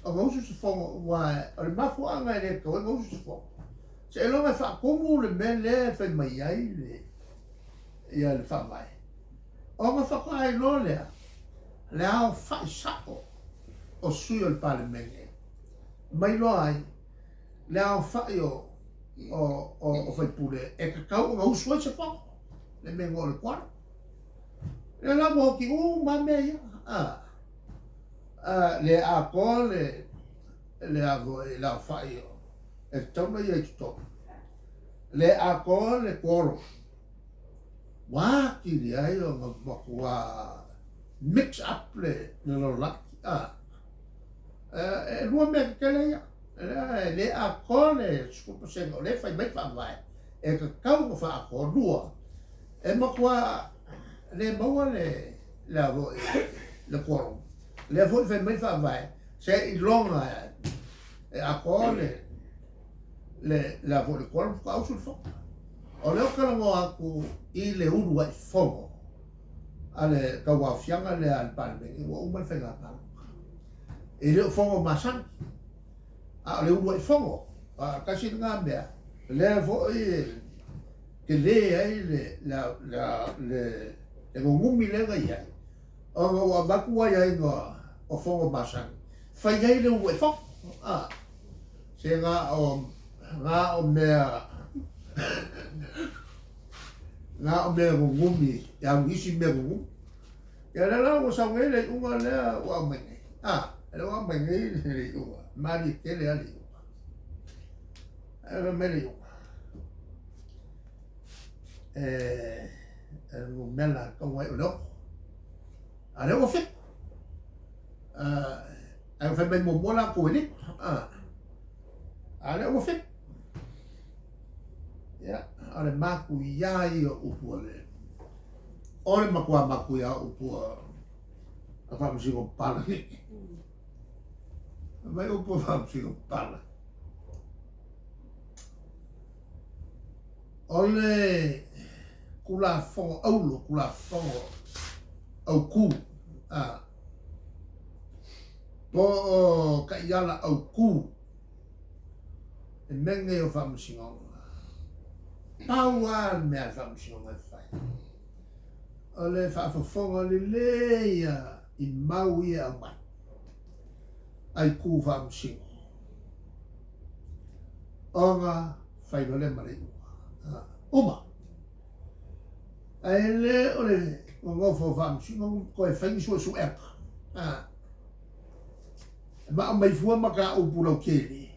Ona usu se fono, aua o le mafuaaga e le tatau ai ona usu se fono, seiloga e faatumu le mea lea e fai mai ai le ia le Faavae, ona faatoa iloa lea le aofai sao o sui o le Palemene ma iloa ai le aofai o o sui usufono e tatau ona usu ai se fono, le mea e igoa o le quorum. O lea la ua oti uma lava mea ia, a, a le atoa le le a foi le aofai o e tatau ona i ai i totonu, le atoa le quorum, ua atili ai ona matua mix up le lalolagi, a. E lua mea tetele ia, lea e le atoa le 10% o lea e fai mai faavae e tatau ona faaatoa. Lua, e matua le maua le le a foi le quorum. Lea foi fai mai faavae seiloga e atoa le le le a foi le quorum faatoa usu le fono. O lea ou te talanoa atu i le uluai fono a le tauaofiaga lea a le Palemene ua uma le faiga palota. E le o fono masani, a o le uluai fono, a tasi lena mea lea foi e tele ai le le le le gugumi lea na i ai, ona ua avatu aiaiga o fono masani, fai ai le uluai fono. A, se na o na o mea na o mea gugumi e alu i isi mea gugumi. Ia lea la ua sau nei le iuga lea ua aumai nei. A, lea ua aumai nei le iuga, malie tele lava le iuga. Ae fai mai le iuga, e le numera e tatau ai o le 6. A lea ua 7. Ae fai mai muamua latou e 5. A lea ua 7. Ia, o le matuia ia o upu a le, o le matua matuia o upu a Faamasino Papalagi. Fai mai upu a Faamasino Papalagi. O le Tulafono Auro, Tulafono Autu, a, po o taiala autu e mea nei o Faamasinoga, pau lava le mea a le Faamasinoga e fai, o le faafofoga lelei ia i mau ia e aumai a itu faamasino, ona fai loa lea ma le iuga. Uma. Ae le o le nonofo o Faamasino toe fai ni suesuega. E ma aumai fua mataupu lautele,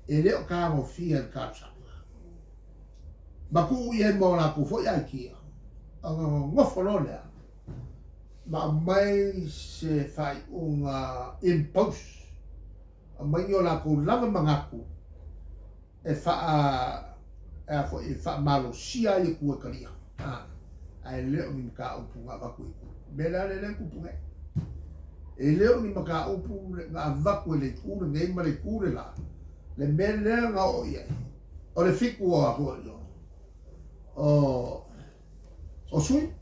e le o tagofia e le talosaga. Ma tuu i ai ma o latou foi aikia, ona nonofo loa lea ma aumai se faaiuga impose, aumai ni o latou lava manatu e faa e a foi e faamalosia ai e tu e talia, a, ae le o ni mataupu na avatu e itu. O le mea la lea lea e tupu nei. E le o ni mataupu na avatu e le itu lenei ma le itu le la, le mea lea na oo i ai, o le 7 o a foi o, o, o sui.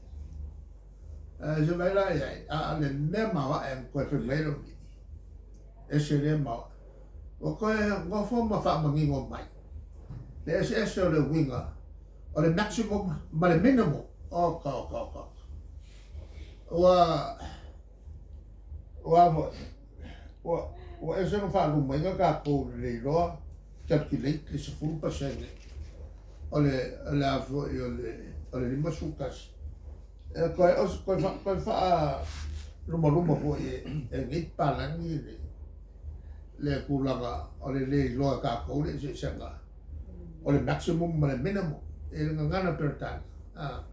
Ae se mai la i ai, a o le mea maoae na toe fai mai lou alii, ese lea maoae. Ua toe nofo ma faamanino mai le eseese o le uiga o le maximum ma le minimum. Oka, oka, oka, oka. Ua, ua foi, ua, ua ese ona faalumaina tatou i le leiloa calculate le 10% o le, o le a foi o le, o le 51. E toe, toe, toe faalumaluma foi e, e lenei papalagi le, le tulaga o le le iloa e tatou le eseesega o le maximum ma le minimum i le gagana Peretania. A,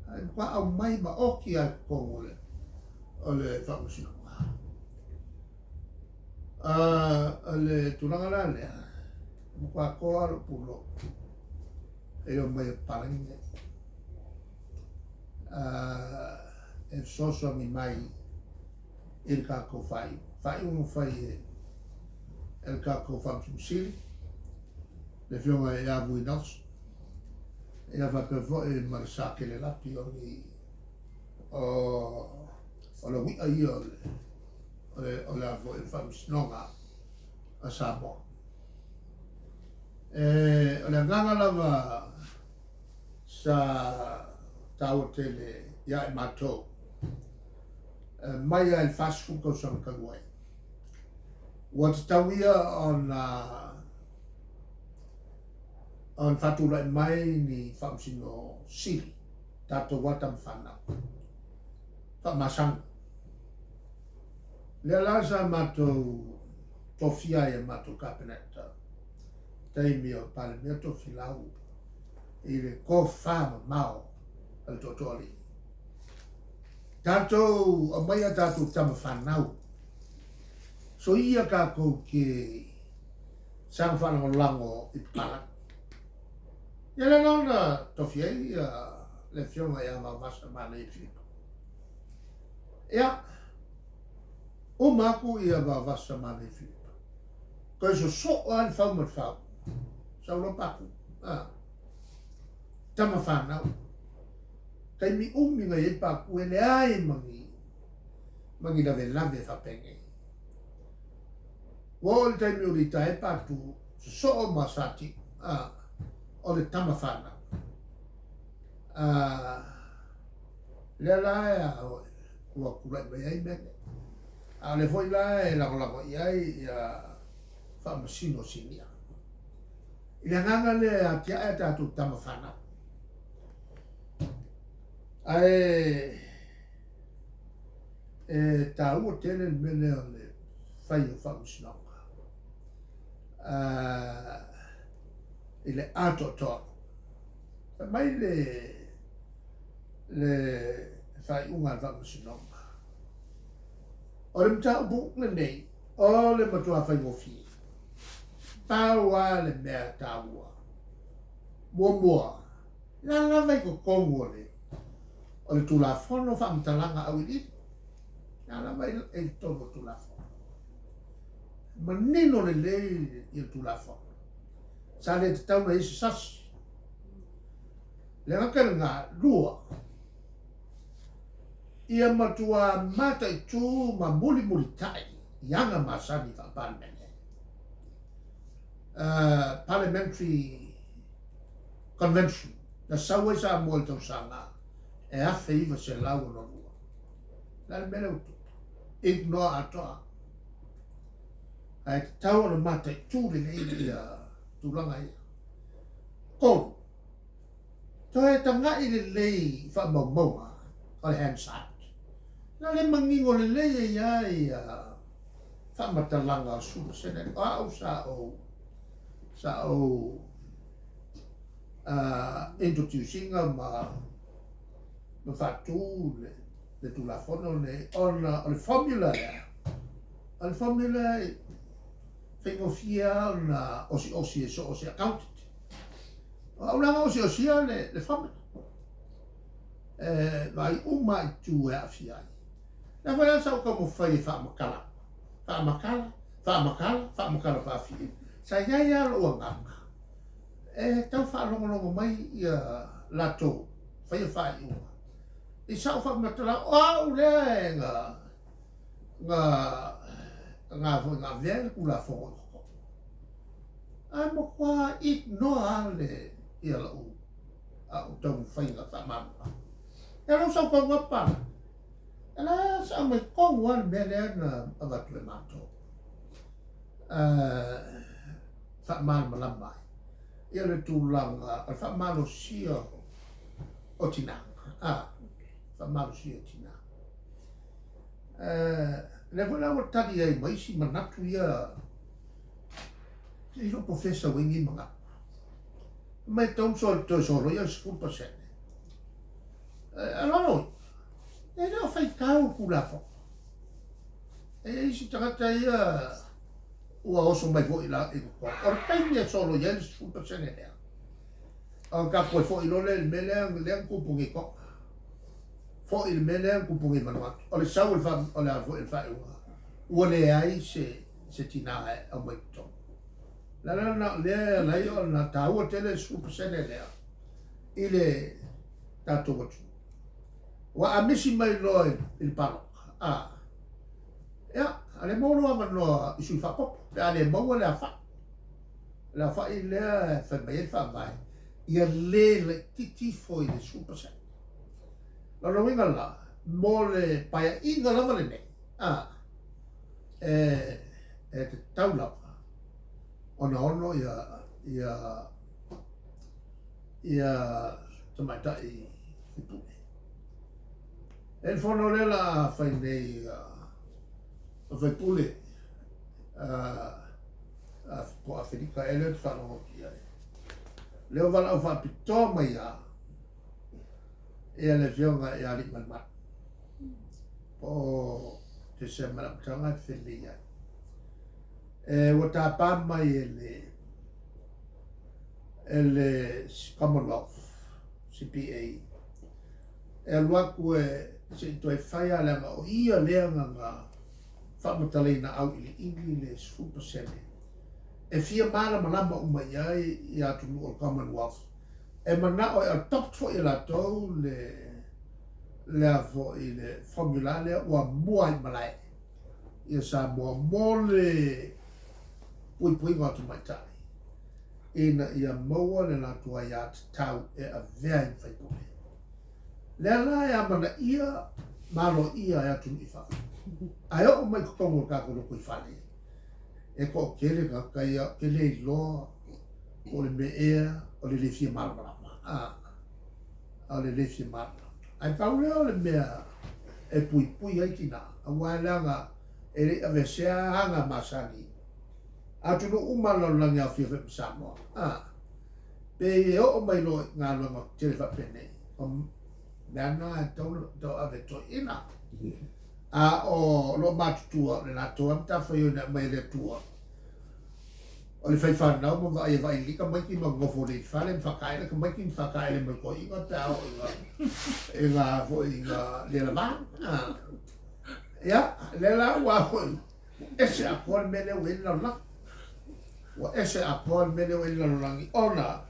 ae matua aumai maoti lava i totonu o le, o le faamasinoga. A, o le tulaga la lea, matua toa lava lou pulou e le omai a papalagi nei. A, e fesoasoani mai i le tatou faaiuga. Faaiuga ua fai e le tatou Faamasino Sili, le Afioga ia Vui Nelson, ia faapea foi ma le Sa Kelelapi o ni o le ui'a ia o le O le, o le a foi, le Faamasinoga a Samoa. E, o le agaga lava sa taua tele ia i matou, e, mai lava i le 40 tausaga talu ai, ua tatau ia ona ona faatulai mai ni Faamasino Sili, tatou lava tama fanau, faamasani. Lea la sa matou tofia ai e matou Kapeneta, taimi o Palemia Tofilau, i le tofa mamao a le Tootooalii. Tatou aumaia tatou tama fanau, soia tatou te saga faalagolago i papalagi. Ia lea la na tofi ai le afioga ia Vaovasa Manaia Filipo. Ia, uma atu ia Vaovasa Manaia Filipo, toe sosoo lava le fau ma le fau, sau loa Patu, a, tama fanau. Taimi umi na i ai Patu e leai ma ni, ma ni lavelave faapenei. Ua oo i le taimi ua litaea ai Patu, sosoo ma Satiu, a, o le tama fanau. A, lea la ua tulai mai ai mea nei. A o lea foi la e lagolago i ai ia Faamasino Sinia. I le agaga lea e atiae a tatou tama fanau. Ae e taua tele le mea lea o le fai o faamasinoga i le atoatoa. Fai mai le le faaiuga a le faamasinoga, o le mataupu lenei o le matua faigofie. Pau lava le mea taua, muamua, la lava i totonu o le o le Tulafono Faamatalaga Auiliili, la lava i totonu o le Tulafono. Manino lelei ia le Tulafono. Sa le tatau ona i ai se sasi. Le gata i lena, lua, ia matua mataitu ma mulimulitai i aga masani faa-Palemene, Parliamentary Convention, na sau ai Samoa i le tausaga e 1962. O le a le mea lea ua tupu? Ignore atoa. Ae tatau ona mataitu lelei ia tulaga ia. Tolu, toe taga'i lelei i faamaumauga o le Hansard. Na le manino lelei ai lava ia faamatalaga o le 10%. O au sa ou sa ou introduce ina ma ma faatu le le Tulafono lenei ona o le formula lea, o le formula e faigofie lava ona osiosi e so o se accountant. O au la na osiosia le, le formula. E vaai uma i itu e aafia ai. Lea foi la sa ou taumafai e faamatala, faamatala, faamatala, faamatala faafia. Sa i ai lava lou agaga e tau faalogologo mai ia latou faia faaiuga i sa'u faamatalaga, o au lea e na na na foi na avea le Tulafono i totonu, ae matua ignore lava le ia la'u a'u taumafaiga faamalamalama. Ia lou sautauga pala, e la sa aumai tonu lava le mea lea na avatu e matou faamalamalama ai ia le tulaga o le faamalosia o tina, a, faamalosia o tina. Lea foi la ua tali ai ma isi manatu ia, e iloa po o fea e sau ai nei manatu. Mai e tatau ona toe soloia le 10%. A lalo, e le o faitau Tulafono. E i ai isi tagata ia ua oso mai foi i totonu. O le taimi e soloia ai le 10% lea, ona tatou toe foi loa lea i le mea lea lea na tupu nei Toga. Foi i le mea lea na tupu nei Vanuatu. O le sau o le fa, o le a foi o le faaiuga, ua leai se, se tina e aumai i totonu. O le ala lena o lea e ala ai ona taua tele le 10% lea i le tatou atunuu. Aua a misi mai loa i le palota, a, ia, A o lea e maua lou avanoa i sui faaopoopo pe a le maua le aofai. O le aofai lea e fai mai ai le Faavae, ia le laitiiti ifo i le 10%. O lona uiga la, mo le Paeaiga lava lenei, a, e, e tatau lava ona ono ia, ia, ia tamaitai faipule. E le fono lea la a fai nei a faipule a po Afelika ea lea ou te faalogo atu i ai. Lea ua valaau faapitoa mai a ia le afioga ia Aliimalemanu po o Tesema le amataga e felelei ai. E ua tapa mai e le e le Commonwealth CPA e alu atu e se i toe fai lava leaga o ia lea na na faamatalaina auiliili le 10% e fia malamalama uma i ai ia atunuu o le Commonwealth e manao e adopt foi e latou le le a foi le formula lea ua mua ai i malae ia Samoa mo le puipuiga o tamaitai ina ia maua le latou aiatatau e avea ai ma faipule. Lea la e amanaia ma aloaia e atunuu i fafo. Ae oo mai i totonu o le tatou lotoifale, e toatele tagata ia ou te le iloa po o le mea ea o le le fia malamalama. A, o le le fia malamalama. Ae pau lea o le mea e puipui ai tina, aua leaga e le i aveesea aga masani a atunuu uma o le lalolagi e aofia foi ma Samoa. A, pei e oo mai loa i galuega tetele faapenei, o mea na e tatau ona tauave e toeaiina. A o loomatutua, o le latou lava matafaioi na aumai e le Atua, o le fai fanau ma vaai e vaai lelei tamaiti ma nonofo lelei i le fale ma faataele tamaiti ma faataele ma le toeaina pe a oo i ga foi i ga le lava. Ia, lea la ua foi, ua ese atoa le mea lea ua i ai le lalolagi. Ua ese atoa le mea lea ua i ai le lalolagi ona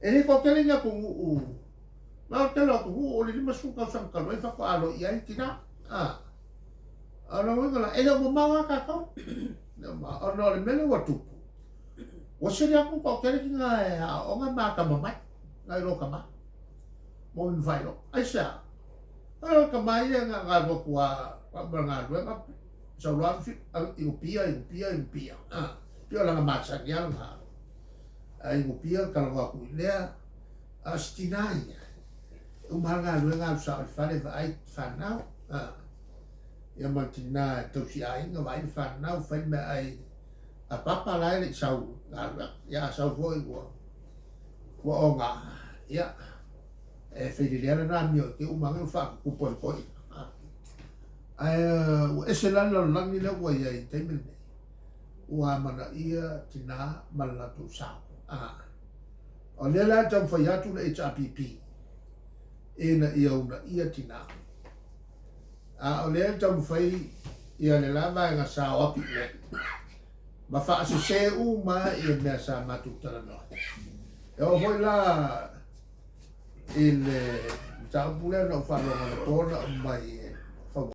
e le toatele ni atunuu, ma o le tele o atunuu o le 50 tausaga talu ai faatoa aloaia ai tina. A, o lona uiga la, e le o mamao lava tatou. E le o mamao, ona o le mea lea ua tupu, ua sili atu le toatele tina e aooga ma atamamai nai lo tama mo mea faailoa. Aisea? O tama ia na ona alu atu lava ma le galuega, sau loa inu pia, inu pia, inu pia. Pei o lana masani lava lena. Ae inu pia, talanoa atu i lea. A o si tina ia, e uma lava le galuega alu sao i le fale vaai fanau. Ia ma le tina e tausi aiga, vaai le fanau, fai le meaai a papa la e le i sau i galuega. Ia a sau foi ua ua oga, ia e failelea lana amio i te i uma ane ua faatutupu e le toeaina. Ae ua ese la le lalolagi lea ua i ai i le taimi lenei, ua amanaia tina ma le latou sao. O lea la e taumafai atu le HRPP ina ia uunaia tina, a o lea e taumafai ia le la vaega sao atu i ai ma faasese uma ia mea sa matou talanoa ai. E oo foi la i le mataupu lea na ou faalogo anapo na aumai e